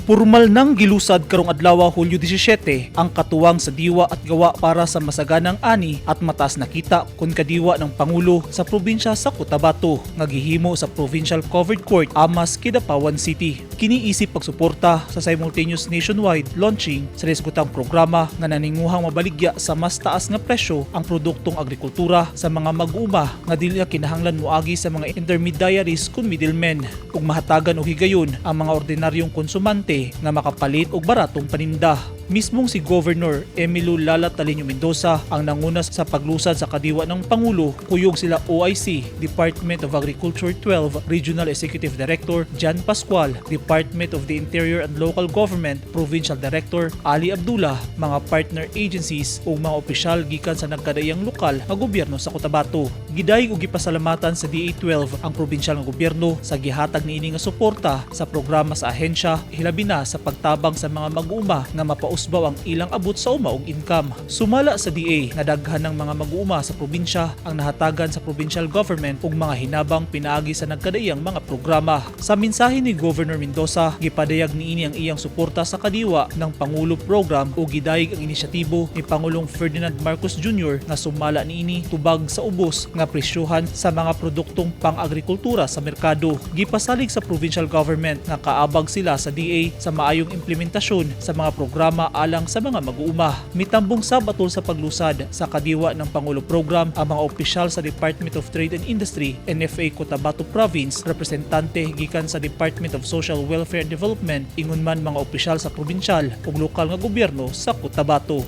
Pormal nang gilusad karong adlaw, Hulyo 17, ang katuwang sa Diwa at Gawa para sa Masaganang Ani at Mataas na Kita kon Kadiwa ng Pangulo sa probinsya sa Cotabato nga gihimo sa Provincial Covered Court, Amas, Kidapawan City. Kini isip pagsuporta sa simultaneous nationwide launching sa hisgutang programa nga naninguhang mabaligya sa mas taas nga presyo ang produktong agrikultura sa mga mag-uuma nga dili na kinahanglan moagi sa mga intermediaries kun middlemen ug mahatagan og higayon ang mga ordinaryong konsumante nga makapalit og baratong paninda. Mismong si Governor Emmylou Lala Taliño Mendoza ang nanguna sa paglusad sa Kadiwa ng Pangulo, kuyog sila OIC, Department of Agriculture 12 Regional Executive Director Jan Pascual, Department of the Interior and Local Government Provincial Director Ali Abdullah, mga partner agencies ug mga opisyal gikan sa nagkadaiyang lokal nga gobyerno sa Cotabato. Gidayeg ug gipasalamatan sa DA12 ang probinsyal nga gobyerno sa gihatag niini nga suporta sa programa sa ahensya, hilabi na sa pagtabang sa mga mag-uuma nga mapausbaw ang ilang abot sa uma ug income. Sumala sa DA nga daghan ng mga mag-uuma sa probinsya ang nahatagan sa provincial government ug mga hinabang pinaagi sa nagkadaiyang mga programa. Sa mensahe ni Governor Mendoza, gipadayag niini ang iyang suporta sa Kadiwa ng Pangulo program ug gidayeg ang inisyatibo ni Pangulong Ferdinand Marcos Jr. nga sumala niini tubag sa ubos nga presyuhan sa mga produktong pang-agrikultura sa merkado. Gipasalig sa provincial government nga kaabag sila sa DA sa maayong implementasyon sa mga programa alang sa mga mag-uuma. Mitambong sab atol sa paglusad sa Kadiwa ng Pangulo program ang mga opisyal sa Department of Trade and Industry, NFA Cotabato Province, representante gikan sa Department of Social Welfare and Development, ingon man mga opisyal sa probinsyal ug lokal nga gobyerno sa Cotabato.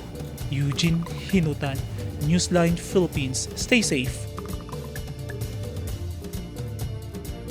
Eugene Hinutan, Newsline Philippines. Stay safe.